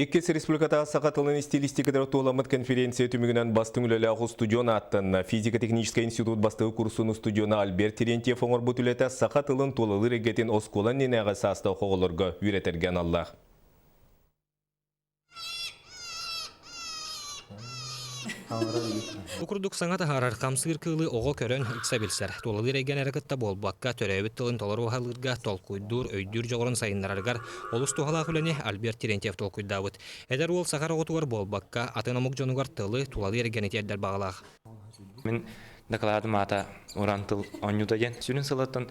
Иккис республикатааҕы саха тылын стилистикатыгар туоламмыт конференция түмүгүнэн бастыҥ үлэлээх устудьуон ааттанна. Физико-техническэй институт бастакы курсун устудьуона Альберт Терентьев оҥорбут үлэтэ саха тылын туолалыыр эйгэтин оскуола иннинээҕи саастаах оҕолорго үөрэтэргэ аналлаах. Бу курдук саҥа таһаарар хамсыыр кыылы оҕо көрөн ыкса билсэр. Тулалыыр эйгэни эрэ кытта буолбакка, төрөөбүт тылын толору аһылыырга, толкуйдуур, өйдүүр дьоҕурун сайыннарарыгар олус туһалаах үлэни Альберт Терентьев толкуйдаабыт. Эдэр уол сахар оҕотугар буолбакка, атын омук дьонугар тылы, тулалыыр эйгэни тиэрдэр баҕалаах. Мин дакылаатым аата Уран тыл оонньуута диэн. Сүрүн сылаттан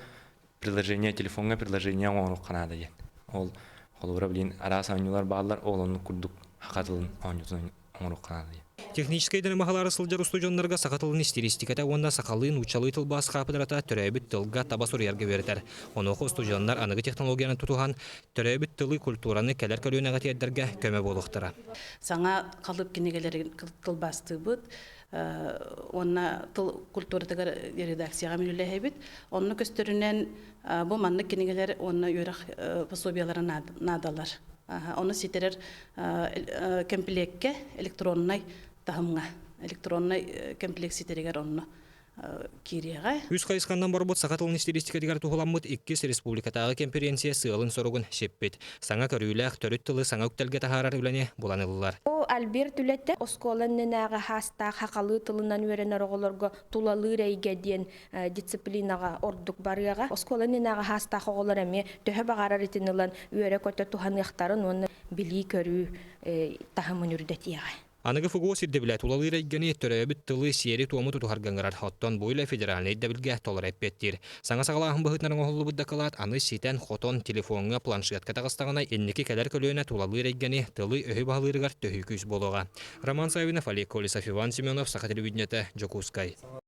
приложение, телефоҥҥа приложение оҥоруохха наада диэн. Ол холобура билин араас оонньуулар бааллар, ол оннук курдук саха тылын оонньуутун оҥоруохха наада диэн. Техническэй дэнэмаһалаары сылдьар устудьуоннарга саха тылын истилиистикэтэ уонна сахалыы нууччалыы тылбаас хаапыдырата төрөөбүт тылга таба суруйарга үөрэтэр. Онуоха устудьуоннар аныгы технологияны тутуһан, төрөөбүт тылы, культураны кэлэр көлүөнэҕэ тиэрдэргэ көмө буолуохтара. Саҥа халып кинигэлэрин тылбаастыыбыт уонна тыл культуратыгар редакцияҕа үлэлэһэбит. Онно көстөрүнэн бу маннык кинигэлэр уонна үөрэх пособиелара наадалар. Ону ситэрэр кэмпилиэккэ электроннай таһымҥа электроннай кэмпилиэк ситэригэр онно киириэҕэ. Үс хайысханнан барбыт саха тылын стилистикатыгар туһуламмыт иккис республикатааҕы конференция сыалын-соругун сиппит. Саҥа көрүүлээх төрүт тылы саҥа үктэлгэ таһаарар үлэни булан ыллылар. Бу Альберт үлэтэ оскуола иннинээҕи хаастаах хахалыы тылынан үөрэнэр оҕолорго тулалыыр эйгэ диэн дисциплинаҕа ордук барыаҕа. Оскуола иннинээҕи саастаах оҕолор эмиэ төһө баҕарар итини ылан үөрэ-көтө туһаныахтарын уонна билии-көрүү таһымын үрдэтиэҕэ. Аныгы ФГО ирдэбилэ тулалыыр эйгэни, төрөөбүт тылы, сиэри-туому тутуһарга ыҥырар. Оттон бу үлэ федеральнай ирдэбилгэ толору эппиэттиир. Саҥа саҕалааһын быһыытынан оҥоһуллубут дакылаат аны ситэн-хотон телефоҥҥа, планшетка таҕыстаҕына инники кэлэр көлүөнэ тулалыыр эйгэни, тылы-өһү баһылыырыгар төһүү күүс буолуоҕа. Роман Саввинов, Олег Колесов, Иван Семенов, Саха телевидениетэ, Дьокуускай.